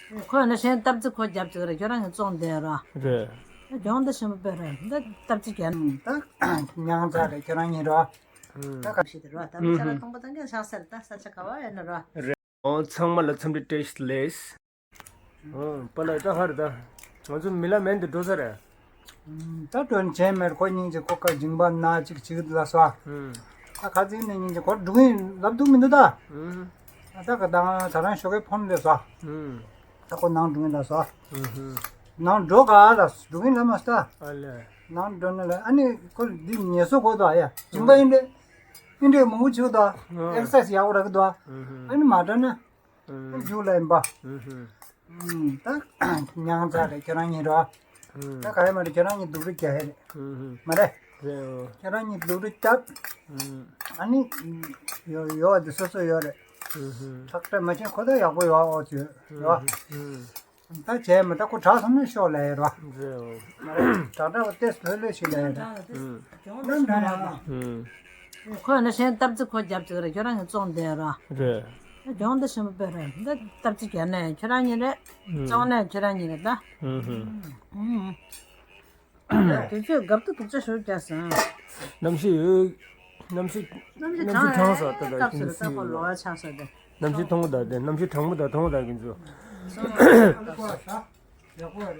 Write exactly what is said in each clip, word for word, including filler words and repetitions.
ཁོས་ན་གཞན་སྟབས་རྩེ་ཁོ་རྒྱབ་ཅིག་རེད། ཁྱོད་རང་གི་བཙོང་བསྡད་ར། རེད། ད་གྱོང་ད་ཞིམ་པོ་དཔེ་ར། ད་སྟབས་རྩེ་རྒྱབ། ད་མྱང་ཚ་རེད། ཁྱོད་རང་ཡིན་ར། ད་ག་ཞིག་དེ་ར། ད་མི་ཆ་ལ་མཐོང་པ་དང་གན་ཆགས་ཟེར། ད་ས་ཆ་ག་བ་ཡོད་ན་ར། རེད། ཨོ་ཚང་མ་ལ་འཚམས་འདྲི་བཀྲ་ཤིས་བདེ་ལེགས། ཨོ་པ་ལགས་ད་ཧར་ད། ང་ཚོ་མི་ལ་མེན་དུ་འགྲོ་ས་རེད། ད་དོན་བྱས་མེད། ཁོ་སྙིང་རྗེ། ཁོ་ཀ་སྦྱིན་པ་ན་གཅིག་བྱེད་ཀྱི་འདུག་ལ་སོ། ད་ཁ་ཚིག་ནས་སྙིང་རྗེ། ཁོ་འགྲོ་གིན་ལབ་འདུག་མི་འདུག་ད། ད་ག་དང་ད་རང་ཞོགས་ཀས་ཕོན་ལས་སོ། ད་ཁོ་ནང་འགྲོ་གིན་ལ་སོ། ནང་འགྲོ་ག་ལ་འགྲོ་གིན་ལ་མ་སོ། ནང་འགྲོ་ན་ལ་ཨ་ནི་ཁོ་འདི་ཉེས་གསོག་གོ་ད་ཡ། སྦྱིན་པ་ཡིན་འདྲེ་ཡིན་འདྲེ་མང་པོ་བྱེད་གོ་ད། ཨེག་སར་སའི་ཡག་པོ་རག་གི་འདུག་ཨ་ནི་མ་འགྲོ་ན། རྒྱུགས་ལ་ཡིན་པ། ད་མྱང་ཚ་རེད། ཁྱེད་རང་གཉིས་རོ། ད་ག་ཡེ་མ་རེད། ཁྱེད་རང་གཉིས་སྡུག་རུས་རྒྱག་ཡ་རེད། མ་རེད། ཁྱེད་རང་གཉིས་སྡུག་རུས་བཏབ། ཨ་ནི་ཡོ་ཡོ་བ་དེ་སོ་སོ་ཡོད་རེད། ཁྲག་ཁྲག་མ་བྱན་ཁོ་ཐག་ཡག་པོ་ཡོད། ཨོ་ཅི་རོ། ད་བྱས་མ་ད་ཁོ་དྲག་སོང་ན་ཤོག་ལ་ཡ་རོ། མ་རེད། དྲག་དྲག་པ་ཏེས་ལྷོད་ལྷོད་ཞིག་ལ་ཡ་རོ། ནམ་ད་ཡ། ཁོས་ན་གཞན་སྟབས་རྩེ་ཁོ་རྒྱབ་ཅིག་རེད། ཁྱོད་རང་གིས་བཙོང་བསྡད་ར། རེད། གྱོང་ད་ཞིམ་པོ་དཔེ་རེད། ད་སྟབས་རྩེ་རྒྱབ་ནས་ཁྱོད་རང་གཉིས་རེད། བཙོང་ནས་ཁྱོད་རང་གཉིས་རེད་ད། དུས་ཚོད་རྒབ་ཏུ་སྡུག་ཅག་ཞུ་རྒྱག་སོང་། གནམ་གཤིས་ཡོད། གནམ་གཤིས་གནམ་གཤིས་གྲང་ས་ད་ད་སྐབས་སུ་ད་ཁོ་ལོ་བ་ཆགས་ས་དེ། གནམ་གཤིས་ཐང་པོ་ད་དེ་གནམ་གཤིས་གྲང་པོ་ད་ཐང་པོ་ད་གིན་ཚོ།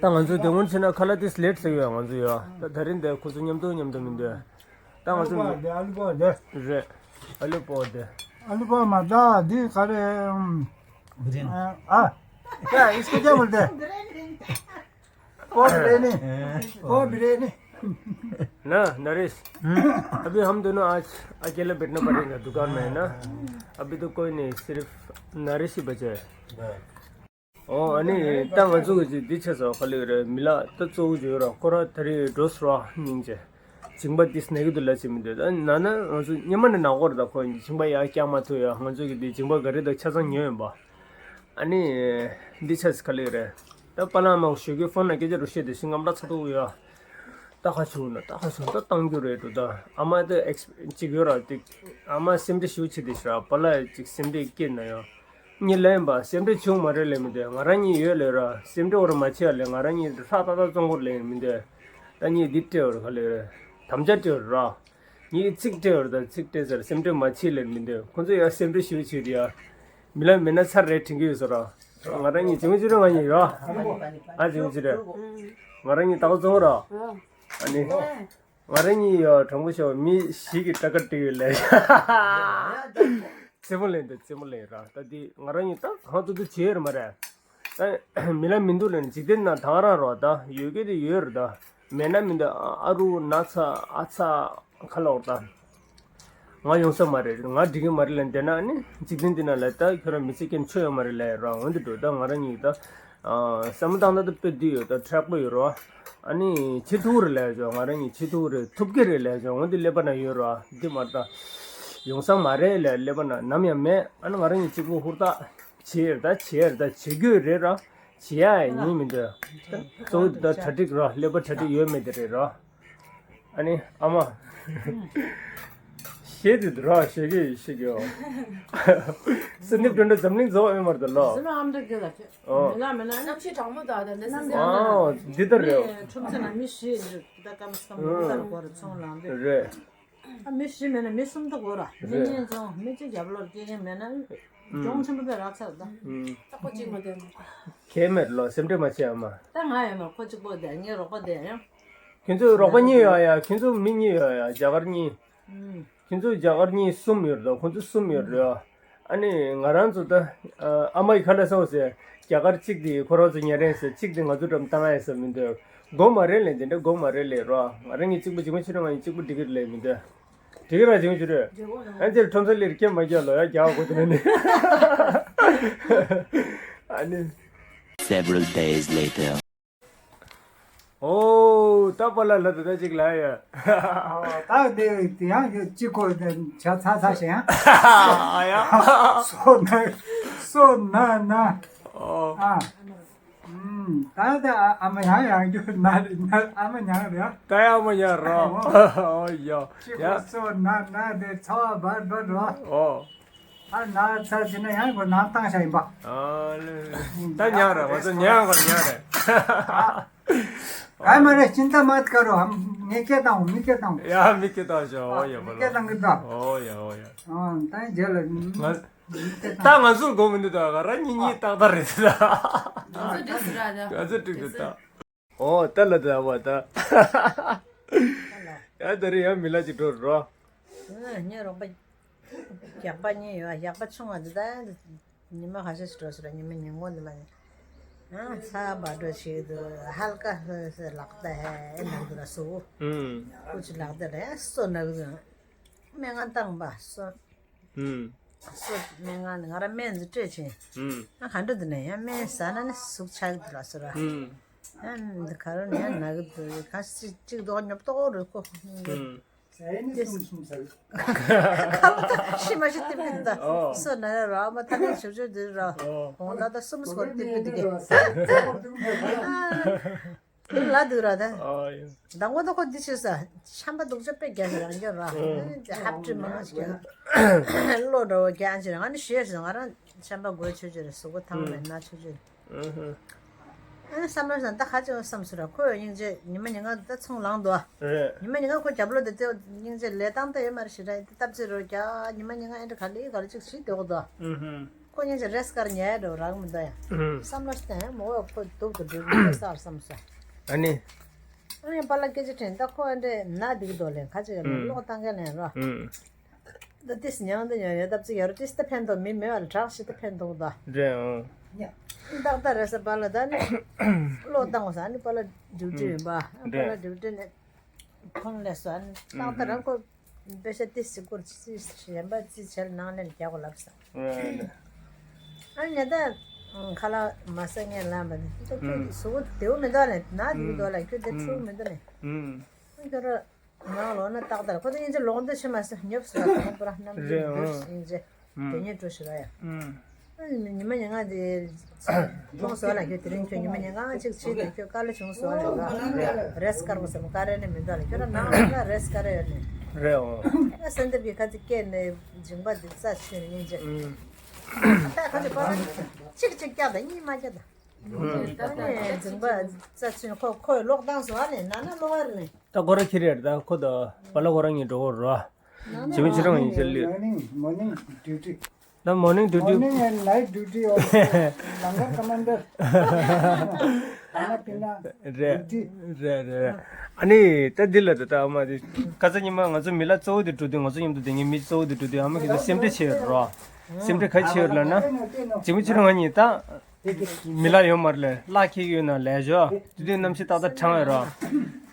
ད་ང་ཚོ་དེ་སྔོན་ཕྱིན་ན་ཁ་ལག་དེ་སི་ལེཊ་ཟེར་ཡོད། ང་ཚོ་ཡོད་ད། ད་རིང་དེ་ཁོ་ཚོ་མཉམ་དུ་མཉམ་དུ་མི་འདུག་ད་ང་ཚོ་ཨ་ལུ་པོ་དེ། རེད། ཨ་ལུ་པོ་དེ། ཨ་ལུ་པོ་མ་ད་འདི་ག་རེ། ཨ། ཡ་ཨིས་ཀོ་ཀྱ་བོལ་དེ། པོ་བི་རེ་ནི། པོ་བི་རེ་ནི། ना नरेश। अभी हम दोनों आज अकेले बैठना पड़ेगा दुकान में, है ना? अभी तो कोई नहीं, सिर्फ नरेश ही बचा है। ཨོ་ཨ་ནི་ད་ང་ཚོ་གི་འདི་ཆ་ཚང་ག་ལེ་རེད། མི་ལ་ད་གཙོ་བོ་བརྗོད་ར་ཁོ་ར་ད་རེས་འགྲོ་སོང་ར་སྙིང་རྗེ། སྦྱིན་པ་ཏིས་ནས་གི་དུ་ལ་ཅི་མི་འདོད་ད་ན་ན་ང་ཚོ་སྙེ་མ་ནས་ནག་གོ་ར་ད་ཁོ་སྦྱིན་པ་ཡ་རྐྱང་མ་ཐུབ་ཡ། ང་ཚོ་གི་འདི་སྦྱིན་པ་ག་རེ་ད་ཆ་ཚང་ཉོས་ཡོད་པ། ཨ་ནི་འདི་ཆ་ཚང་ག་ལེ་རེད། ད་པ་ལ་མ་ཞོགས་ཀས་ཕོན་ན་སྐད་ཆ་རུ་བཤད་དེ་ཤི་ངམ་ར་ཚ་ཐུག་ཡ། ད་ཁ་ཆུང་ན་ད་ཁ་ཆུང་ད་བཏང་རྒྱུ་རེད་འདུག་ད་ཨ་མ་ད་ཨེགས་ཅིག་ཡོད་ར་དེ་ཨ་མ་སེམས་ཁྲལ་ཞུ་ཆེ་དེ་ཤ་པ་ལ་ཅིག་སེམས་ཁྲལ་སྐྱེས་ན་ཡང་། གཉིས་ལེན་པ་སེམས་ཁྲལ་ཆུང་མ་རེད་ལེ་མི་འདོད། ང་རང་གཉིས་ཡོད་ལེ་ར་སེམས་ཁྲལ་བོར་མ་ཆེ་བ་ལེ། ང་རང་གཉིས་ཧྲག་ཏག་ཏག་བཙོང་གོ་ལེ་མི་འདོད། ད་གཉིས་འདི་སྤྲད་བར་ག་ལེ་རེད། དམ་བཅའ་སྤྲད་བར་ར། གཉིས་ཚིག་སྤྲད་བར་ད་ཚིག་སྤྲད་ཟེར་སེམས་ཁྲལ་མ་ཆེ་ལེ་མི་འདོད། ཁོ་ཚོ་ཡང་སེམས་ཁྲལ་ཞུ་ཆེ་དེ་ཡ། མི་ལ་མི་ན་ཚར་རེ་དྲན་གི་ཡོད་ཟེར་ར། ང་རང་གཉིས་ཇིང་ཅི་རེ་ང་གཉིས་ཡོད། ཨ་ཇིང་ཅི་རེ། ང་རང་གཉིས་ད་ག་བཙོང་ར། ཨ་ནི། ང་རང་གཉིས་ཡ་དྲང་པོ་ཤོད་མི་ཞིག་གི་སྐྲ་དཀར་བྲིས་ཡོད་ལེ། རྩེད་མོ་ལེན་དེ་རྩེད་མོ་ལེན་ར་ད་འདི་ང་རང་གཉིས་ད་གང་ཐུབ་ཐུབ་བྱེད་ཡོད་རེད་མ་རེད། ད་མི་ལ་མི་འདུག་ལེ་ན་འཇིག་རྟེན་ན་ད་ག་རང་རོ། ད་ཡོད་གི་དེ་ཡོད་རེད། ད་མེད་ན་མི་འདུག་ཨ་རུ་ན་ཚ་ཨ་ཚ་ཁ་ལོག་ད་ང་ཡོང་ས་མ་རེད། ང་འགྲིག་གི་མ་རེད་ལེ། འདི་ན་ནི་འཇིག་རྟེན་འདི་ན་ལེ་ད་ཁྱོད་རང་མི་ཚེ་སྐྱེལ་ཆོག་ཡོད་མ་རེད་ལེ་ར། འོན་ཏེ་འགྲོ་ད་ང་རང་གཉིས་ད། བསམ་བློ་བཏང་ན་ད་དཔེ་འདི་ཡོད་ད་མཁྲེགས་པོ་ཡོད་རོ། ཨ་ནི་བྱེད་ཐུབ་རེད་ལས་ཅོ། ང་རང་གཉིས་བྱེད་ཐུབ་རེད་ཐུབ་ཀྱི་རེད་ལས་ཅོ། འོན་ཏེ་ཀླད་པ་ན་ཡོད་རོ། འདི་མ་ད་ཡོང་ས་མ་རེད་ལས་ཀླད་པ་ན་ནམ་ཡང་མེད། ཨ་ནི་ང་རང་གཉིས་གཅིག་པུ་ཧུར་ཐག་བྱེད་ཡོད་ད་བྱེད་ཡོད་ད་བྱེད་དགོས་རེད་ར། བྱེད་ཡ་ཡིན་མི་འདོད། གཙོ་བོ་འདི་ད་གྲ་སྒྲིག་ར་ཀླད་པ་གྲ་སྒྲིག་ཡོད་མེད་དེ་རེད་ར། ཨ་ནི་ཨ་མ། ཞེས་དེ་ར་ཞེས་ཀྱི་ཞེས་ཀྱི་ཨོ། སེམས་ནི་དོན་འདྲ་འཛམ་གླིང་རྫོགས་ཨེ་མར་དུ་ལོ། སེམས་ཨམ་འདྲ་གི་ལ་ཆེ། ཨོ། མི་ལ་མི་ལ་གནམ་གཤིས་གྲང་མོ་དང་དང་འདི་སེམས་ཨ་འདི་ལྟར་རེད། ཁྲོམ་ཚེ་ན་མི་ཞིག་ད་ཀམ་སྐམ་མི་ལྟར་གོ་ར་ཚོང་ལང་དེ་རེད། ཨ་མི་ཞིག་མེད་ན་མི་གསུམ་དུ་གོ་ར་མི་གཉིས་ཚོང་མི་གཅིག་རྒྱབ་ལོར་སྐྱེ་མཁན་མེད་ན་གྱོང་ཆེན་པོ་པའི་རག་ཚར་ད། ད་ཁོ་གཅིག་མ་དོན་གལ་མེད་ལོ་སེམས་ཁྲལ་མ་བྱེད་ཨ་མ། ད་ང་ཡོད་མ་ཁོ་གཅིག་པོ་དེ་ངའི་རོགས་པ་དེ་ཡང་། ཁྱེད་ཚོའི་རོགས་པ་གཉིས་ཡོད་ཡ། ཁྱེད་ཚོ་མི་གཉིས་ཡོད་ཡ། རྒྱ་གར་གཉིས། ཁྱེད་ཚོ་རྒྱ་གར་གཉིས་གསུམ་ཡོད་རེད་ད། ཁོ་ཚོ་གསུམ་ཡོད་རེད། ཨ་ནི་ང་རང་ཚོ་ད་ཨ་མ་ཡི་ཁ་ལ་སོང་ཟེར་རྒྱ་གར་གཅིག་དེ་ཁོ་རང་ཚོ་ཉར་རན་ཟེར་གཅིག་དེ་ང་ཚོ་འགྲམ་བཏང་ཨེ་ཟེར་མི་འདོད། དགོས་མ་རེད་ལེ། དེ་འདྲ་དགོས་མ་རེད་ལེ་རོ། ང་རང་གཉིས་གཅིག་པུ་འཇིགས་མ་ཕྱི་ར་ང་གཉིས་གཅིག་པུ་འགྲིག་གི་རེད་ལེ་མི་འདོད། འགྲིག་གི་ར་འཇིགས་མ་ཕྱི་ར། ཨ་ནི་དེར་ཁྲོམ་ས་ལིར་སྐྱེ་མ་རྒྱག་ལོ་ཡ་རྒྱག་དགོས་དེ་ནི། ཨ་ནི། Several days later. ཨོ། ད་པ་ལ་ལ་ད་ད་ཅིག་ལ་ཡ། ཨོ། ད་དེ་དེ་ཡང་གཅིག་གོ་ཆ་ཚ་ཚ་ཞེ་ཡང་། ཨ་ཡ། སོ་ན་སོ་ན་ན། ཨོ། ཨ། ཨུམ། ད་ད་ཨ་མ་ཡང་ཡང་རྒྱུ་ན་རེ་ན་ཨ་མ་ཉང་རེ་ཡ། ད་ཡ་ཨ་མ་ཉང་རོ། ཨོ་ཡ། གཅིག་གོ་ཡ། སོ་ན་ན་དེ་ཚ་བ་བར་བར་རོ། ཨོ། ཨ་ན་ཚ་ཟེར་ན་ཡང་ཁོ་ནང་བཏང་བྱ་ཡིན་པ། ཨ་ལེ། ད་ཉག་རེད། ང་ཚོ་ཉག་གོ་ཉག་རེད། ཨ་མ་རེད། ཅིན་ཏ་མ་ཏི་ཀ་རོ། ངས་སྐད་བཏང་། ངས་སྐད་བཏང་། ཡ་མི་སྐད་བཏང་ཤོག་ཨོ་ཡ་མ་ངས་སྐད་བཏང་གི་འདུག་ཨོ་ཡ་ཨོ་ཡ། ཨ་ད་རྗེས་ལ་ང་ད་ང་ཚོར་དགོངས་མི་འདུག་ད་ང་རང་གཉིས་གཉིས་ཏག་ཏག་རེད་ད། ང་ཚོ་འགྲིག་སོང་ར་ད། ང་ཚོ་འགྲིག་འདུག་ད། ཨོ་ད་ལ་ད་བ་ད། ཡ་ད་རེ་ཡ་མི་ལ་ཅིག་འགྲོ་རོགས། ངའི་རོགས་པ་རྒྱག་པ་གཉིས་ཡོད། རྒྱག་པ་ཆུང་བ་འདི་ད་ཉི་མ་ཁ་ཤས་ཤིག་འགྲོ་སོང་ར། ཉི་མ་ཉིན་གུང་འདི་ལ་ཨ་ཚ་བ་འགྲོ་བྱེད་དུ་ཧལ་ཀ་ལག་ད་ཧེ་ནང་དུ་ལ་སུ་ཀུ་ཅི་ལག་ད་ལ་ཡ་སོ་ནག་དུ་སྨན་ཁང་བཏང་པ་སོ། ཨུམ། སོ་སྨན་ཁང་ནས་ང་རང་སྨན་འདི་སྤྲད་ཕྱིན། ཨུམ། ཨ་ག་འདྲ་འདི་ནས་ཡང་སྨན་ཟ་ན་ནི་ཟུག་ཆགས་ཀྱི་འདུག་ལ་ཟེར་བ། ཨུམ། ཨ་འདི་ག་རུ་ནས་ཡང་ན་གི་འདུག་ག་ཞིག་གཅིག་ཏོག་ཉོབ་ཏོག་རེད་ཁོ། ཨུམ། ཟས་ནི་གསུམ་གསུམ་ཟ་གི། ཁ་ལོ་ཤི་མ་ཤི་ཏིབ་ཀྱི་འདུག་ཨོ། སོ་ན་ར་ར་མ་ཐ་ན་ཆུ་ཆུ་འདི་ར། ཨོ། གོང་ད་ད་གསུམ་སྐོར་ཏིབ་ཀྱི་འདུག་ཨ། ལ་འདུག་ར་ད། ཨ་ཡ། མདང་དགོང་ད་ཁོ་འདི་བྱས་ས། ཆམ་པ་སྡུག་ཅག་དཔེ་རྒྱག་ཞིག་རང་སྐྱོན་ར། ཨ། ཧབ་ཁྲི་མང་ཞིག་རྒྱག་བློ་འདྲ་བོ་རྒྱག་ཅིག་ང་ནི་ཞེས་ང་རང་ཆམ་པ་འགོས་ཆོག་ཆོག་རེད། གཟུགས་པོ་ཐང་མེད་ན་ཆོག་ཆོག་རེད། ཨ་ཧ། ཨ་ནི་བསམ་བློ་བཟང་ད་ཁ་ཅིག་བསམ་སོང་ར། ཁོ་ཡང་སྙིང་རྗེ། ཉི་མ་ཉིན་གང་ད་ཚོང་ལངས་འདུག་ཨ། རེད། ཉི་མ་ཉིན་གང་ཁོ་རྒྱབ་ལོགས་དེ་དེ་སྙིང་རྗེ་ལས་སྟངས་ད་ཡོད་མ་རེད་ཞེ་དྲག་ཡིན་ད་སྟབས་ཚེ་རོ་རྒྱག་ཉི་མ་ཉིན་གང་ཨེ་འདྲ་ག་ལེ་ག་ལེ་ཅིག་བྱེད་འདུག་ད། ཨ་ཧ། ཁོ་སྙིང་རྗེ་རེས་ཀར་ཉལ་འགྲོ་རག་མི་འདུག་ཡ། ཨུམ། བསམ་བློ་ཞིག་བཏང་ཡ་མོ་བས་ཁོ་སྡུག་ཏུ་འགྲོ་གི་ས་བསམ་སོང་། ཨ་ནི། ཨ་ནི་པཱ་ལགས་སྐད་ཆ་དྲན་ད་ཁོ་ཨ་འདྲས་ན་འདི་གི་འདུག་ལན་ཁ་ཅིག་ལན་ཨུམ། གློག་བཏང་མཁན་ལན་རོ། ཨུམ། ད་ཏིས་མྱང་ད་མྱང་ཡོད་སྟབས་ཅིག་ཡ་རོ་ཏིས་ད་ཕན་ཐོགས་མི་མེད་པ་ལ་དྲག་ཞིག་ད་ཕན་ཐོགས་ད། རེད་ཨང་། ཏག་ཏག་རེད་ས་པཱ་ལགས་ད་ནི། གློག་བཏང་བ་ས་ཨ་ནི་པཱ་ལགས་ཌིའུ་ཊི་ཡིན་པ། ཨ་པཱ་ལགས་ཌིའུ་ཊི་ནས། ཁོང་ལས་སོ་ཨ་ནི་ཏག་ཏག་རང་ཁོ། པེ་ཤ་ཏི་སི་སྐོར་ཅི་གཞན་པ་ཅི་བྱས་ནང་ལེན་རྒྱག་དགོས་ལབ་ས། ཨ་ནི་ད་ཁ་ལག་མ་ཟ་ངས་ལབ་པ་ནི་ཁྱོད་ཁྱོད་གཟུགས་པོ་བདེ་བོ་མི་འདུག་ལབ་ན་འདི་འདུག་ལབ་ཁྱོད་དེ་འཁྲུག་མི་འདུག་ནས། ཁྱོད་ར་ནང་ལོག་ན་ཏག་ཏག་ཁོ་ཚོ་སྙིང་རྗེ་ལོག་འདོད་བྱེད་མ་ཟེར་ཉོབ་སོང་ལ་ཁོ་ར་རྣམ་འགྱུར་འདུག་སྙིང་རྗེ་དེ་ཉིད་འགྲོ་ཞུ་ར་ཡ། ཉི་མ་ཉིན་གང་དེ་མཐོང་སོང་ལ་ཁྱོད་དེ་རིང་ཁྱོད་ཉི་མ་ཉིན་གང་གཅིག་བྱེད་དེ་ཁྱོད་དཀའ་ལས་བྱུང་སོང་ལ་རེས་དཀར་པོ་ཟེར་མོ་དཀའ་རེ་ནི་མི་འདུག་ལ་ཁྱོད་ར་ནང་ལ་རེས་དཀའ་རེ་ཡོད་ནི། རེད་འོ། ཨ་སེམས་འདེབས་ཀྱི་ཁ་ཚིག་སྐད་ནས་མཇིང་པ་འདི་རྩ་ཆུ་ནས་སྙིང་རྗེ། ཨ་ཁ་ཚིག་པ་གཅིག་གཅིག་སྐྱག་དང་གཉིས་མ་སྐྱག་དང་། ཨ་ནི་མཇིང་པ་རྩ་ཆུ་ནས་ཁོ་ཁོས་ལོག་བཏང་སོང་ཨ་ནི་ན་ན་ལོག་ཨ་རེ་ནི། ད་ཁོ་ར་ཁྱེར་ཡར་ད་ཁོ་ད་པཱ་ལགས་ཁོ་རང་གཉིས་འགྲོ་གོ་རོ། ཇི་མི་ཇི་རང་ཡིན་ཟེར་ལུས། Morning, morning duty. ད་མོར་ནིང་ཌིའུ་ཊི། Morning and night duty also. ལང་ཀར་ཀ་མན་ཌར། ཁ་ན་པི་ན། རེད། ཌིའུ་ཊི། རེད་རེད། ཨ་ནི་ད་འདི་ལ་ད་ད་ཨ་མ་དེ་ཁ་ས་ཉི་མ་ང་ཚོ་མི་ལ་གཙོ་བོ་དེ་འགྲོ་དུས་ང་ཚོ་མཉམ་དུ་དེ་ངའི་མི་གཙོ་བོ་དེ་འགྲོ་དུས་ཨ་མ་ཁྱེད་ཚོ་སེམས་ཁྲལ་བྱེད་རོགས། སེམས་ཁྲལ་ག་བྱེད་ལབ་ན། ཇི་མི་ཇི་རང་ང་གཉིས་ད། མི་ལ་ཡོད་མ་རེད་ལ་ལྷ་ཁྱེད་ཡོད་ན་ལས་ཞོ། དུས་དུས་གནམ་གཤིས་ཏག་ཏག་གྲང་ཡོད་རོགས།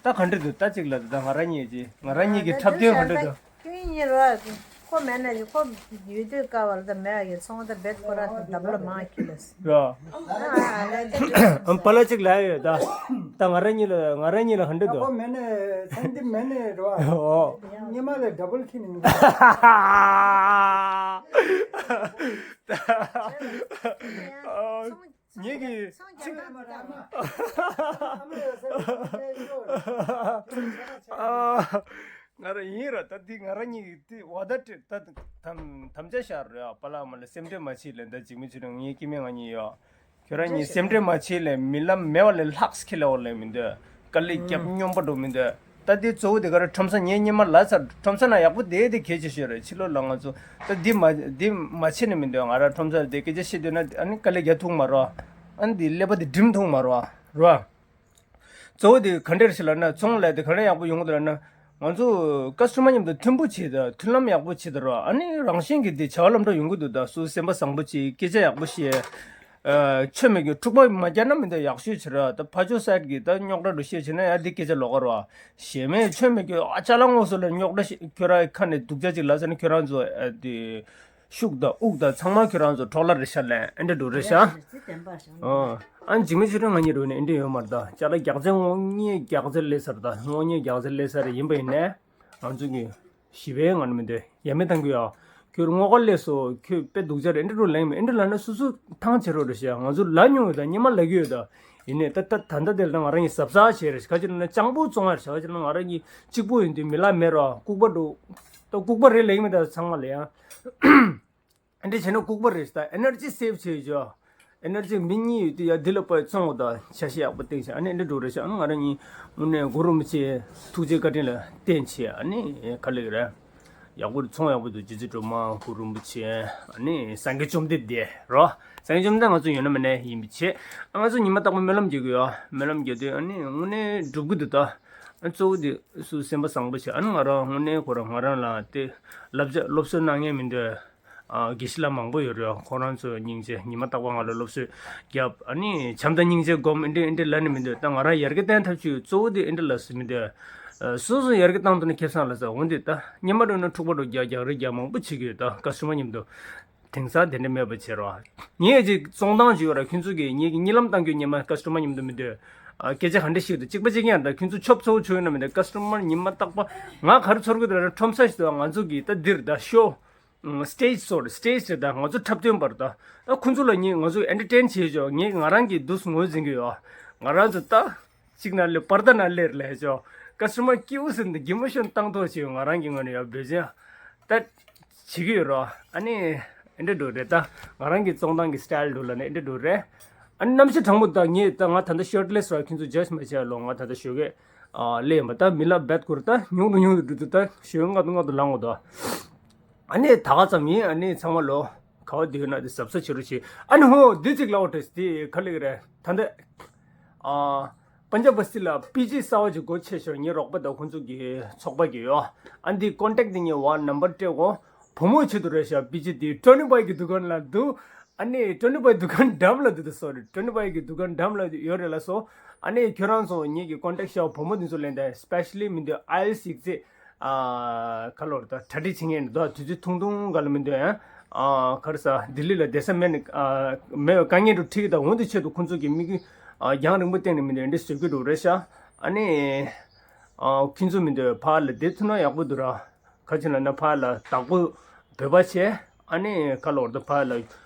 ད་ག་འདྲ་འདུག་ད་ཅིག་ལ་ད་ང་རང་གཉིས་ཀྱི་ང་རང་གཉིས་ཀྱི་འཁྲབ་སྟོན་ག་འདྲ་འདུག་ཁྱོད་གཉིས་རོགས། ཁོ་མེད་ན་ཡི་ཁོ་ཡོད་དུས་དཀའ་བ་ལ་ད་མེད་ཡི་ཚོང་ད་བེད་ཁོ་ར་ད་བློ་མང་ཁྱི་ལ་སི། རོགས། ཨ་ཨ་ལས་ད་ཨམ་པ་ལ་ཅིག་ལ་ཡོད་ད། ད་ང་རང་གཉིས་ལ་ང་རང་གཉིས་ལ་ག་འདྲ་ཁོ་འདུག་མེད་ནས་སེམས་འདི་མེད་ནས་རོགས། ཨོ། ཉི་མ་ལས་ཌ་བལ་ཁྱི་ནི་མི་འདུག་ཨོ། ངེད་ཀྱིས་ཚིག་ང་རང་ཡིན་ར་ད་འདི་ང་རང་གཉིས་ཀྱིས་འདི་བ་ད་སྤྲད་ད་དམ་དམ་བཅའ་བཞག་རེད་ཨ། པ་ལགས་མ་ལ་སེམས་ཁྲལ་མ་བྱེད་ལབ་ད་འཇིགས་མེད་ཆོས་སྒྲོན་ངའི་སྐྱེ་དམན་ང་གཉིས་ཡོད། ཁྱོད་རང་གཉིས་སེམས་ཁྲལ་མ་བྱེད་ལབ་མི་ལ་མེད་པ་ལས་ལྷག་ཁྱི་ལ་འོ་ལབ་མི་འདོད། དཀའ་ལས་རྒྱབ་སྙོམས་པོ་འགྲོ་མི་འདོད། ད་འདི་གཙོ་བོ་དེ་ག་རེ་ཁྲོམ་ས་ངའི་སྙེ་མ་ལ་ཚར་ཁྲོམ་ས་ན་ཡག་པོ་བསྡད་དེ་གལ་ཆེ་ཤོས་རེད། ཕྱི་ལོགས་ལ་ང་ཚོ་ད་འདི་མ་འདི་མ་བྱེད་ནས་མི་འདོད། ང་རང་ཁྲོམ་ས་དེ་སྐད་ཆ་བཤད་འདོད་ན་ཨ་ནི་དཀའ་ལས་རྒྱག་ཐུབ་མ་རོགས། ཨ་ནི་འདི་ཀླད་པ་དེ་སྒྲིམ་ཐུབ་མ་རོགས་རོགས། གཙོ་བོ་དེ་ག་འདྲ་ཞིག་ལབ་ན་ཚོང་ལས་དེ་ག་འདྲ་ཡག་པོ་ཡོང་གི་འདུག་ལབ་ན། ང་ཚོ་ཀ་སི་ཊ་མར་མཉམ་དུ་མཐུན་པོ་བྱེད་དང་མཐུན་ལམ་ཡག་པོ་བྱེད་དང་རོགས། ཨ་ནི་རང་བཞིན་གྱིས་དེ་བྱ་བ་ལམ་འགྲོ་ཡོང་གི་འདུག་ད་སུ་སེམས་པ་བཟང་པོ་བྱེད་སྐད་ཆ་ཡག་པོ་བཤད། ཆོ་མེད་ཀྱི་འཁྲུག་པ་མ་རྒྱག་ན་མི་འདུག་ཡག་ཤོས་བྱེད་ར། ད་ཕ་ཇོ་སའིཌ་ཀྱི་ད་རྙོག་དྲ་འགྲོ་བཤད་བྱེད་ན་ཡང་འདི་སྐད་ཆ་ལོགས་ཀ་རོགས། ཞེ་མེད་ཆོ་མེད་ཀྱི་ཨ་ཅག་ལ་ངོ་སོ་ལ་རྙོག་དྲ་ཤི་ཁྱོད་ར་ཁ་ནས་སྡུག་ཅག་ཅིག་ལབ་ཟེར་ན་ཁྱོད་རང་ཚོ་ཨ་དེ། ཤུགས་དང་དབུགས་དང་ཚང་མ་ཁྱོད་རང་ཚོ་འཕྲོག་ལ་རེད་ཤག་ལན་ཨེ་འདྲ་འགྲོ་རེད་ཤག་ཨོ། ཨ་འཇིགས་མེད་ཆོས་སྒྲོན་ང་གཉིས་རུ་ནས་ཨེ་འདྲ་ཡོད་མ་རེད་ད། ཅ་ལག་རྒྱག་རྩལ་དངོས་གནས་རྒྱག་རྩལ་ལས་སར་ད་དངོས་གནས་རྒྱག་རྩལ་ལས་སར་ཡིན་པ་ཡིན་ནས་ང་ཚོ་གི་ཞི་བའི་ངང་ནས་མི་འདོད་ཡ་མེད་བཏང་གི་ཡོད། ཁྱོད་དངོས་ཀ་ལས་སོ་ཁྱོད་དཔེ་སྡུག་ཅག་རེད་ཨེ་འདྲ་རུ་ལེན་མི་ཨེ་འདྲ་ལ་ན་སུ་སུ་ཐང་ཆད་རོགས་རེད་ཤག་ང་ཚོ་ལ་མྱོང་ཡོད་ད་སྙེ་མ་ལ་གི་ཡོད་ད། ཡིན་ནས་ད་ད་ད་ལྟ་དེ་ལ་ང་རང་གཉིས་གཟབ་གཟབ་བྱས་རེད་ཤག་ག་ཅི་ལ་ན་སྤྱང་པོ་བཙོང་ཡ་རེད་ཤག་ག་ཅི་ལ་ང་རང་གཉིས་གཅིག་པོ་ཡིན་དུས་མི་ལ་མེད་རོགས་ལྐུགས་པ་འགྲོ་ད་ལྐུགས་པ་རེད་ལེགས་མེད་ད་ཚང་མ་ལ་ཡང་། ཨ་འདྲ་བྱས་ན་ལྐུགས་པ་རེད་ད། ཨེ་ནར་ཇི་སེབ་བྱེད་ཆོག་ཨེ་ནར་ཇི་མི་གཉིས་ཡོད་དུས་ཡ་འདི་ལ་དཔེ་བཙོང་དང་ཆ་ཤས་ཡག་པོ་བཏིང་བྱས། ཨ་ནི་འདི་འགྲོ་རེད་ཤག་ཨ་ནི་ང་རང་གཉིས་དངོས་གནས་གུ་རུ་རིན་པོ་ཆེ་ཐུགས་རྗེ་བཀའ་དྲིན་ལ་བརྟེན་བྱས། ཨ་ནི་ག་ལེ་རེད། ཡག་པོ་རེད། ཚོང་ཡག་པོ་འདུག་རྗེ་བཙུན་སྒྲོལ་མ། གུ་རུ་རིན་པོ་ཆེ། ཨ་ནི་སངས་རྒྱས་བཅོམ་ལྡན་འདས་རོ། སངས་རྒྱས་བཅོམ་ལྡན་འདས་ང་ཚོ་ཡོད་ན་མེད་ན་ཡིན་པའི་ཆེད། ཨ་ང་ཚོ་ཉི་མ་རྟག་པར་སྨོན་ལམ་རྒྱག་གི་ཡོད། སྨོན་ལམ་རྒྱག་དུས་ཨ་ནི་དངོས་གནས་འགྲུབ་གི་འདུག་ད། ཨ་གཙོ་བོ་དེ་སུ་སེམས་པ་བཟང་པོ་བྱས། ཨ་ནི་ང་རང་དངོས་གནས་ཁོ་རང་ང་རང་ལ་དེ་བསླབ་བྱ་སློབ་གསོ་གནང་མཁན་མི་འདུག་ཨ་དགེ་བཤེས་ལགས་མང་པོ་ཡོད་རེད། ཁོ་རང་ཚོ་སྙིང་རྗེ། ཉི་མ་རྟག་པར་ང་ལ་སློབ་གསོ་རྒྱབ། ཨ་ནི་བྱམས་དང་སྙིང་རྗེ་སྒོམ། ཨེ་འདྲ་ཨེ་འདྲ་ལབ་ནི་མི་འདུག་ད་ང་རང་ཡར་རྒྱས་བཏང་ཐབས་བྱུས་གཙོ་བོ་དེ་ཨེ་འདྲ་ལབ་སྲིད་མི་འདུག་སོ་སོ་ཡར་རྒྱས་བཏང་ཐུབ་ན་ཁེ་བཟང་ལ་ཟེར། འོན་ཏེ་ད་སྔོན་མ་འགྲོ་ན་འཁྲུག་པ་འགྲོ། རྒྱག་རྒྱག་རེས་རྒྱག་མང་པོ་བྱེད་ཀྱི་ཡོད། ད་ཀ་སི་ཊ་མར་མཉམ་དུ་དེང་སང་དེ་འདྲ་མེད་པ་བྱེད་རོགས། ངས་ཅིག་བཙོང་སྟངས་ཅིག་ཡོད་ར། ཁྱོད་ཚོ་གིས་ངེད་ཀྱི་གཉིད་ལམ་བཏང་རྒྱུ་ཉི་མ་ཀ་སི་ཊ་མར་མཉམ་དུ་མི་འདོད། ཨ་སྐད་ཆ་ག་འདྲ་ཞིག་འདུག་གཅིག་པ་གཅིག་རྐྱང་ད། ཁྱོད་ཚོ་ཆོབ་ཚོ་བྱུང་ཡོད་ན་མི་འདོད། ཀ་སི་ཊ་མར་ཉི་མ་རྟག་པར་ང་ག་རེ་ཚོར་གི་འདུག་ལབ་ན། ཁྲོམ་ས་ཞིག་འདུག་ང་ཚོ་གི་ད་འདིར་ད་ཤོ། སི་ཊེ་ཇི་སོ་རེད། སི་ཊེ་ཇི་རེད། ད་ང་ཚོ་འཁྲབ་སྟོན་པ་རེད་ད། ཨ་ཁོ་ཚོ་ལ་ངས་ང་ཚོ་ཨེན་ཊར་ཊེན་བྱེད་ཆོག་ངས་ང་རང་གི་འདུག་ངོས་འཛིན་གི་ཡོད། ང་རང་ཚོ་ད་གཅིག་ན་སླེབས། པར་ད་ན་སླེབས་ལབ་ཆོག་ཀ་སི་ཊ་མར་སྐྱིད་པོ་ཟེར་འདི་གི་མོ་ཤོན་བཏང་ཐོག་བྱེད། ང་རང་གི་ངོས་ནས་ཡ་འབོད་ཆེན་ད་བྱེད་ཀྱི་ཡོད་རོ། ཨ་ནི་ཨེ་འདྲ་འགྲོ་རེད། ད་ང་རང་གི་བཙོང་སྟངས་ཀྱི་སི་ཊལ་འགྲོ་ལབ་ན་ཨེ་འདྲ་འགྲོ་རེད། ཨ་ནི་གནམ་གཤིས་གྲང་མོ། ད་ངས་ད་ང་ད་ལྟ་ཤར་ཊི་ལེ་སི་ར། ཁྱོད་ཚོ་ཇ་ཇི་མ་བྱེད་ལོ། ང་ད་ལྟ་ཞོགས་ཀས་ཨ་སླེབས་ཡིན་པ། ད་མི་ལ་བེད་ཁུར་ད་ཉུང་དུ་ཉུང་དུ་འགྲོ་དུས་ད་ཞོགས་ཀས་ང་དུ་ང་དུ་ལངས་འོ་ད། ཨ་ནི་ད་ག་ཙམ་ཡིན། ཨ་ནི་ཚང་མ་ལོ་ག་བ་འདི་ཡོད་ན་དེ་གཟབ་གཟབ་བྱེད་རོགས་བྱེད། ཨ་ནི་ཧོ་འདི་གཅིག་ལབ་འོ་དྲེས་དེ་ག་ལེ་གི་རེད། ད་འདི་ཨ་པན་ཇབ་བ་སི་ལ་པི་ཇི་གསར་བ་ཅིག་སྒོ་ཕྱེ་ཤོག་ངའི་རོགས་པ་དང་ཁོང་ཚོ་གི་ཚོགས་པ་གི་ཡོད། ཨ་འདི་ཀོན་ཊེག་འདི་ངའི་ཝ་ནམ་བར་སྤྲད་གོ་བུ་མོ་ཆེད་དུ་རེད་ཤག་པི་ཇི་དེ་ཊོ་ནི་པའི་གི་འདུ་ཁང་ལ་འདུག་ཨ་ནི་ཊོ་ནི་པའི་འདུ་ཁང་འགྲམ་ལ་འདུག་ད་སོ་རི། ཊོ་ནི་པའི་གི་འདུ་ཁང་འགྲམ་ལ་ཡོད་རེད་ལ་སོ། ཨ་ནི་ཁྱོད་རང་ཚོ་ངེད་ཀྱི་ཀོན་ཊེག་ཤོག་བུ་མོ་འདི་ཚོ་ལེན་ད། སི་པེ་ཤ་ལི་མི་འདུག་ཨའི་ཨེལ་ཊི་ཨེས་ཡིག་ཚད། ཨ་ག་ལོར་ད་གྲ་སྒྲིག་བྱེད་མཁན་འདུག་དུས་ཚོད་ཐུང་ཐུང་ག་ལ་མི་འདུག་ཡང་ཨ་ག་རེ་ཟ། ལྡི་ལི་ལ་བསྡད་ས་མེད་ནི་ཨ་མེད་པའི་དཀའ་ངལ་འདྲ་འཕྲད་ཀྱི། ད་འོན་ཏེ་ཆེད་དུ་ཁོང་ཚོ་གི་མི་གི་ཨ་རྒྱང་རིང་པོ་བསྟན་ནས་མི་འདུག་འདི་བཟོ་རྒྱུ་འདྲ་རེད་ཤག་ཨ་ནི་ཨ་ཁྱོད་ཚོ་མི་འདུག་ཕར་ལ་བསྡད་ཐུབ་ན་ཡག་པོ་འདུག་ར། ག་ཅི་ལབ་ན་ཕར་ལ་བདག་པོ་བོད་པ་བྱས། ཨ་ནི་ག་ལོར་ད་ཕར་ལ་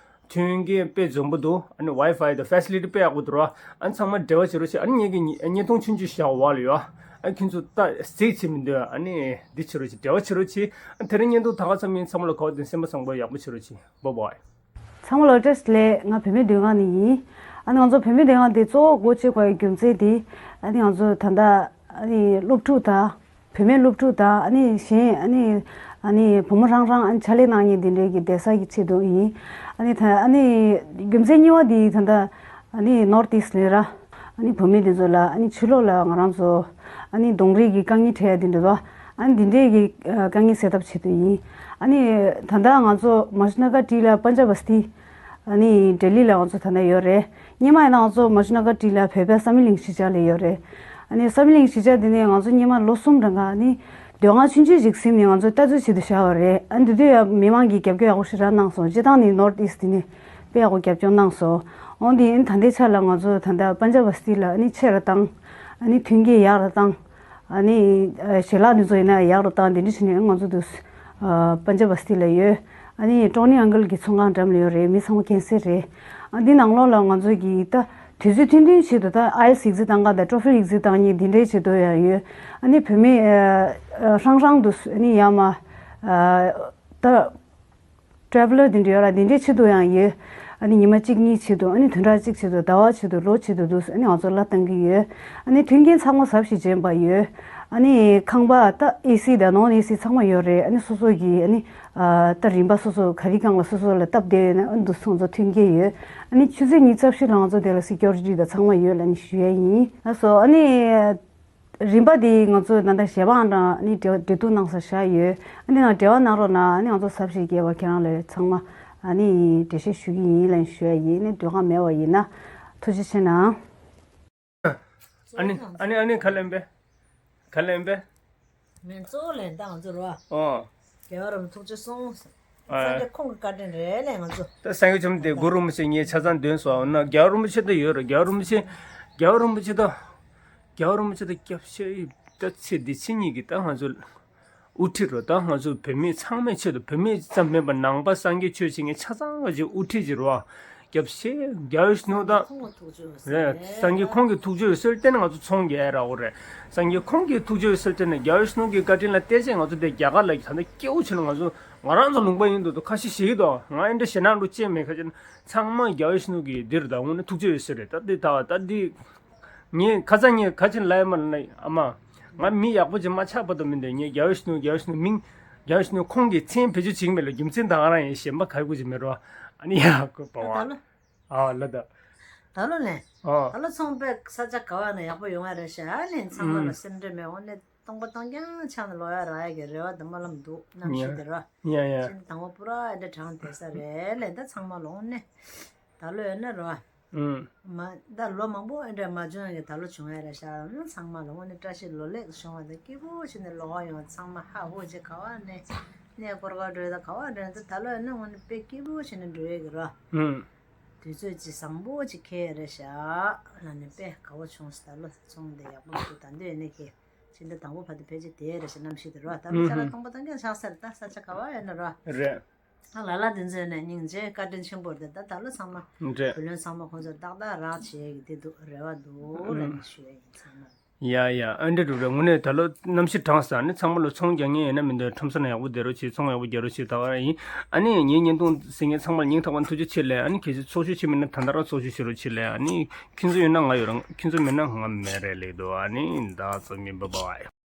མཐུན་རྐྱེན་དཔེ་འཛོམས་པོ་འདུག་ཨ་ནི་ཝའི་ཕའི་དང་ཕེ་སི་ལི་ཊི་དཔེ་ཡག་པོ་འདུག་ར། ཨ་ནི་ཚང་མ་འབྲེལ་བ་བྱེད་རོགས་བྱེད། ཨ་ནི་ངེད་ཀྱི་བརྙན་ཐུང་ཆུང་ཆུང་ཞིག་བཞག་འོག་ལ་ཡོད། ཨ་ཁྱོད་ཚོ་ད་གཟིགས་བྱེད་མི་འདོད། ཨ་ནི་འདི་བྱེད་རོགས་བྱེད། འབྲེལ་བ་བྱེད་རོགས་བྱེད། ཨ་དེ་རིང་བརྙན་ཐུང་ད་ག་ཙམ་ཡིན། ཚང་མ་ལ་གོ་བདེ་སེམས་པ་བཟང་པོ་ཡག་པོ་བྱེད་རོགས་བྱེད། བཱའི་བཱའི། ཚང་མ་ལ་བཀྲ་ཤིས་བདེ་ལེགས། ང་བུད་མེད་སྡོད་ཁང་ནས་ཡིན། ཨ་ནི་ང་ཚོ་བུད་མེད་སྡོད་ཁང་དེ་གཙོ་བོ་སྒོ་ཕྱེ་དགོས་ཡ་རྒྱུ་མཚན་དེ། ཨ་ནི་ང་ཚོ་ད་ལྟ་ཨ་ནི་སློབ་ཕྲུག་དང་། བུད་མེད་སློབ་ཕྲུག་དང་། ཨ་ནི་གཞན་ཨ་ནི་ཨ་ནི་བུ་མོ་རང་རང་ཨ་ནི་ཕྱག་ལས་གནང་མཁན་དེ་འདྲའི་གི་བསྡད་ས་གི་ཆེད་དུ་ཡིན། ཨ་ནི་ད་ཨ་ནི་རྒྱུ་མཚན་གཉིས་པ་དེ་ད་ལྟ་ཨ་ནི་ནོར་ཐི་ཨིསྟ་ལ་ར། ཨ་ནི་བུད་མེད་དེ་ཚོ་ལ་ཨ་ནི་ཕྱི་ལོགས་ལ་ང་རང་ཚོ་ཨ་ནི་གདོང་རིས་ཀྱི་དཀའ་ངལ་འཕྲད་ཡ་དེ་འདྲ་དོ། ཨ་ནི་འདི་འདྲའི་གི་ཨ་དཀའ་ངལ་སེལ་ཐབས་ཆེད་དུ་ཡིན། ཨ་ནི་ད་ལྟ་ང་ཚོ་མ་ཇུ་ན་ཀ་ཊི་ལ་པན་ཇ་བ་སི་ཏི། ཨ་ནི་ལྡི་ལི་ལ་ང་ཚོ་ད་ལྟ་ཡོད་རེད། སྔོན་མ་ཡིན་ན་ང་ཚོ་མ་ཇུ་ན་ཀ་ཊི་ལ་བོད་པའི་བསམ་ཡས་གླིང་གཞིས་ཆགས་ལ་ཡོད་རེད། ཨ་ནི་བསམ་ཡས་གླིང་གཞིས་ཆགས་འདི་ནས་ང་ཚོ་སྔོན་མ་ལོ་གསུམ་རིང་ག་ཨ་ནི་སྡོད་ཁང་ཆུང་ཆུང་ཞིག་ཟིན་ནས་ང་ཚོ་ལྟ་ཚུལ་བྱེད་དུ་བཞག་པ་རེད། ཨ་ནི་དེ་དུས་ཡང་མི་མང་གིས་རྒྱབ་སྐྱོར་ཡག་པོ་ཞེ་དྲག་གནང་སོང་། སྤྱིར་བཏང་ནི་ནོར་ཐི་ཨིསྟ་འདི་ནས་དཔེ་ཡག་པོ་རྒྱབ་སྐྱོར་གནང་སོང་། འོན་ཏེ་ཨ་ནི་ད་ལྟའི་ཆ་ལ་ང་ཚོ་ད་ལྟ་པན་ཇ་བ་སི་ཏི་ལ་ཨ་ནི་ཆེ་རུ་བཏང་། ཨ་ནི་མཐུན་རྐྱེན་ཡག་རུ་བཏང་། ཨ་ནི་ཨ་ཞལ་ལག་འདི་ཚོ་ཡིན་ན་ཡག་རུ་བཏང་། དེ་འདྲ་བྱས་ནས་ང་ཚོ་འདུག་ཨ་པན་ཇ་བ་སི་ཏི་ལ་ཡོད། ཨ་ནི་ཀྲོ་ནི་ཨང་ཀལ་གྱི་ཚོང་ཁང་འགྲམ་ལ་ཡོད་རེད། མི་ཚང་མ་མཁྱེན་གསལ་རེད། ཨ་འདི་ནང་ལོགས་ལ་ང་ཚོ་གི་ད་དུས་ཚོད་ཐུང་ཐུང་ཆེད་དུ་ད་ཨའི་ཨེལ་ཊི་ཨེས་ཡིག་ཚད་བཏང་ག་དང་ཊོ་ཕིལ་ཡིག་ཚད་བཏང་མཁན་འདི་འདྲའི་ཆེད་དུ་ཡང་ཡོད། ཨ་ནི་བུད་མེད་ཨ་ཧྲང་ཧྲང་འདུག་ཨ་ནི་ཡ་མ་ཨ་ད་ཊེ་རེ་ཝ་ལར་འདི་འདྲ་ཡོད་ར། འདི་འདྲའི་ཆེད་དུ་ཡང་ཡོད། ཨ་ནི་ཉི་མ་གཅིག་གཉིས་ཆེད་དུ། ཨ་ནི་བདུན་ཕྲག་གཅིག་ཆེད་དུ། ཟླ་བ་ཆེད་དུ། ལོ་ཆེད་དུ་འདུག་ཨ་ནི་ང་ཚོ་གླ་བཏང་གི་ཡོད། ཨ་ནི་མཐུན་རྐྱེན་ཚང་མ་གཟབ་ཞིང་ལྗིད་པ་ཡོད། ཨ་ནི་ཁང་པ་ད་ཨེ་སི་དང་ནོན་ཨེ་སི་ཚང་མ་ཡོད་རེད། ཨ་ནི་སོ་སོ་གི་ཨ་ནི་ཨ་ད་རིན་པ་སོ་སོ་ག་རེ་སྒང་ལ་སོ་སོ་ལ་སྟབས་བདེ་ཡོད་ན་ཨ་ནི་འདུག་ང་ཚོ་མཐུན་རྐྱེན་ཡོད། ཨ་ནི་ཆུ་ཚོད་ཉི་ཤུ་རྩ་བཞི་ལ་ང་ཚོ་དེ་ལ་སི་ཀིའུ་རི་ཊི་དང་ཚང་མ་ཡོད་ལབ་ནས་ཞུ་ཡ་ཡིན། ལགས་སོ། ཨ་ནི་རིན་པ་དེ་ང་ཚོ་ད་ལྟ་གཞས་པའང་དང་ཨ་ནི་འབྲེལ་འབྲེལ་གཏུག་གནང་ས་བཞག་ཡོད། ཨ་ནི་ནང་འབྲེལ་བ་གནང་རོགས་གནང་། ཨ་ནི་ང་ཚོ་གཟབ་ཞིང་རྒྱས་པ་ཁྱེད་རང་ལ་ཚང་མ་ཨ་ནི་འགྲེལ་བཤད་ཞུ་གི་ཡིན་ལབ་ནས་ཞུ་ཡ་ཡིན། ཨ་ནི་འདོད་ཁ་མེད་པ་ཡིན་ན་ཐུགས་རྗེ་ཆེ་གནང་། ཨ་ནི་ཨ་ནི་ཨ་ནི་ག་ལེན་པས། ག་ལེན་པས། ངས་གཙོ་བོ་ལེན་སྟངས་ཚོར་བ། ཨོ། རྒྱལ་བ་རིན་པོ་ཐུགས་རྗེ་གསུངས། ཨ། སངས་རྒྱས་ཁོང་གི་བཀའ་དྲིན་རེད་ལས་ང་ཚོ། ད་སངས་རྒྱས་བཅོམ་ལྡན་འདས་གུ་རུ་རིན་པོ་ཆེ་ངས་ཆ་ཚང་འདོན་སོང་། འོ་ན་རྒྱལ་བ་རིན་པོ་ཆེ་ད་ཡོད་རེད། རྒྱལ་བ་རིན་པོ་ཆེ། རྒྱལ་བ་རིན་པོ་ཆེ་ད། རྒྱལ་བ་རིན་པོ་ཆེ་ད་སྐྱབས་ཞུ་ཡི་ད་ཚེ་འདི་ཕྱི་གཉིས་ཀྱི་ད་ང་ཚོ་དབུ་ཁྲིད་རོ། ད་ང་ཚོ་བོད་མི་ཚང་མའི་ཆེད་དུ། བོད་མི་ཙམ་མིན་པར་ནང་པ་སངས་རྒྱས་ཆོས་བྱེད་མཁན་ཆ་ཚང་གི་ཆེད་དབུ་ཁྲིད་ཅིག་རོ། རྒྱབ་ཤེས་རྒྱལ་བའི་གཞོན་ནུ་དང་། ཁོང་གི་ཐུགས་རྗེ་ཡོད་ཟེར། རེད། སངས་རྒྱས་ཁོང་གི་ཐུགས་རྗེ་ཡོད་ཟེར་བརྟེན་ནས་ང་ཚོ་ཚོང་རྒྱག་ཡ་རག་གོ་རེད། སངས་རྒྱས་ཁོང་གི་ཐུགས་རྗེ་ཡོད་ཟེར་བརྟེན་ནས་རྒྱལ་བའི་གཞོན་ནུ་གི་བཀའ་དྲིན་ལ་བརྟེན་བྱས་ང་ཚོ་འདི་རྒྱ་གར་ལ་ད་ལྟ་སྐྱེ་བོ་བྱས་ན་ང་ཚོ་ང་རང་ཚོ་ལུང་པ་ཡིན་འདུག་ད་ཁ་ཤས་ཞིག་གིས་ད་ང་ཨེ་འདྲ་ཞེད་སྣང་འགྲོ་ཅེས་མེད། ཁ་ཅིག་ཚང་མ་རྒྱལ་བའི་གཞོན་ནུ་གི་འདིར་ད་དངོས་གནས་ཐུགས་རྗེ་ཡོད་ཟེར་རེད། ད་འདི་ད་ད་འདི་ངས་ཁ་སང་ངས་ག་ཅིག་ལབ་ཡོད་མ་རེད་ལབ། ཨ་མ། ང་མི་ཡག་པོ་ཅིག་མ་ཆགས་བར་དུ་མི་འདོད། ངས་རྒྱལ་བའི་གཞོན་ནུ་རྒྱལ་བའི་གཞོན་ནུ་མིང་རྒྱལ་བའི་གཞོན་ནུ་ཁོང་གི་མཚན་བེད་སྤྱོད་བྱེད་ཀྱི་མེད་ལ། རྒྱུ་མཚན་ད་ག་རང་ཡིན། གཞན་པ་ག་གུ་ཅིག་མེད་རོ། ཨ་ནི་ཡ་གོ་པ་བ། ད་ལོ། ཨ་ལ་ད། ད་ལོ་ལེན། ཨ། ད་ལོ་ཚོང་པའི་ས་ཆ་ག་བ་ན་ཡག་པོ་ཡོང་ཡ་རེད་ཤག་ཨ་ལེན། ཚང་མ་ལ་ཨུམ། སེམས་ཁྲལ་མེད། འོ་ནས་སྟོང་པ་སྟོང་རྐྱང་ཆགས་ནས་ལོག་ཡ་རག་ཡ་གི་རེ་བ་དང་སྨོན་ལམ་འདུག་རྣམ་ཤེས་དེ་རོ། ཡ་ཡ། ཅིག་དང་པོ་པུ་ར་ཨེ་འདྲ་གྲངས་དེ་ས་རེད་ལེན། ད་ཚང་མ་ལོག་ནས་ད་ལོ་ཡོད་ན་རོ། ཨུམ། མ་ད་ལོ་མང་པོ་ཨེ་འདྲ་མ་བྱུང་ཡ་གི་ད་ལོ་བྱུང་ཡ་རེད་ཤག་ཨ་ནི་ཚང་མ་ལ་དངོས་གནས་བཀྲ་ཤིས་ལོ་ལེགས་བྱུང་བ་དང་སྐྱིད་པོ་བྱས་ནས་ལོག་ཡོང་། ཚང་མ་ཧ་ཧུ་བྱས་ག་བ་ནས་གནས་སྐོར་ག་འགྲོ་ཡ་ད་ག་བ་འགྲོ་ཡ་ད་ད་ལོ་ཡོད་ན་དངོས་གནས་དཔེ་སྐྱིད་པོ་བྱས་ནས་འགྲོ་ཡ་གི་རོ། ཨུམ། དུས་ཚོད་ཅིག་བཟང་པོ་ཅིག་འཁེལ་ཡ་རེད་ཤག་ཨ་ནི་དཔེ་དགའ་བོ་བྱུང་སོང་། ད་ལོ་ཚོང་འདི་ཡག་པོ་འདུག་ད་འདོད་ཡོད་ན་ཁྱེད་ཕྱི་ཟླ་དང་པོ་བར་དུ་ཕལ་ཆེར་དེ་རེད་ཤག་རྣམ་ཤེས་དེ་རོ། ད་ལོ་ཨུམ་ཤ་ལ་ཧུམ། སྟོང་པ་སྟོང་རྐྱང་ཆགས་ས་རེད། ད་ས་ཆ་ག་བ་ཡོད་ན་རོ། རེད། ད་ལ་ལ་དེ་ཚོས་ནས་སྙིང་རྗེ་བཀའ་དྲིན་ཆེན་པོ་རེད། ད་ད་ལོ་ཚང་མ་རེད། བུ་ལོན་ཚང་མ་ཁོང་ཚོར་ཏག་ཏག་རག་བྱེད་ཀྱི་དེ་འདུག་རེ་བ་འདུག་ལབ་ནས་ཞུ་ཡ་ཡིན་ཚང་མ། ཡ་ཡ། ཨ་འདྲ་འགྲོ་རེད། དངོས་གནས་ད་ལོ་གནམ་གཤིས་གྲང་ས། ཨ་ནི་ཚང་མ་ལོ་ཚོང་རྒྱག་མཁན་ཡིན་ན་མི་འདོད་ཁྲོམ་ས་ན་ཡག་པོ་བསྡད་རོགས་བྱེད། ཚོང་ཡག་པོ་རྒྱག་རོགས་བྱེད། ད་ག་རང་ཡིན། ཨ་ནི་ངའི་བརྙན་ཐུང་གཟིགས་མཁན་ཚང་མ་ལ་སྙིང་ཐག་པ་ཐུགས་རྗེ་ཆེ་ལབ། ཨ་ནི་གལ་སྲིད་ཚོགས་ཞུགས་བྱེད་མིན་ན་ད་ལྟ་རང་ཚོགས་ཞུགས་བྱེད་རོགས་བྱེད་ལབ། ཨ་ནི་ཁྱེད་ཚོ་ཡོད་ན་ང་ཡོད་རང་། ཁྱེད་ཚོ་མེད་ན་ང་མེད་རེད་ལབ་འདུག་ཨ་ནི་ད་ཚོ་མི་འབབ་པ་བ།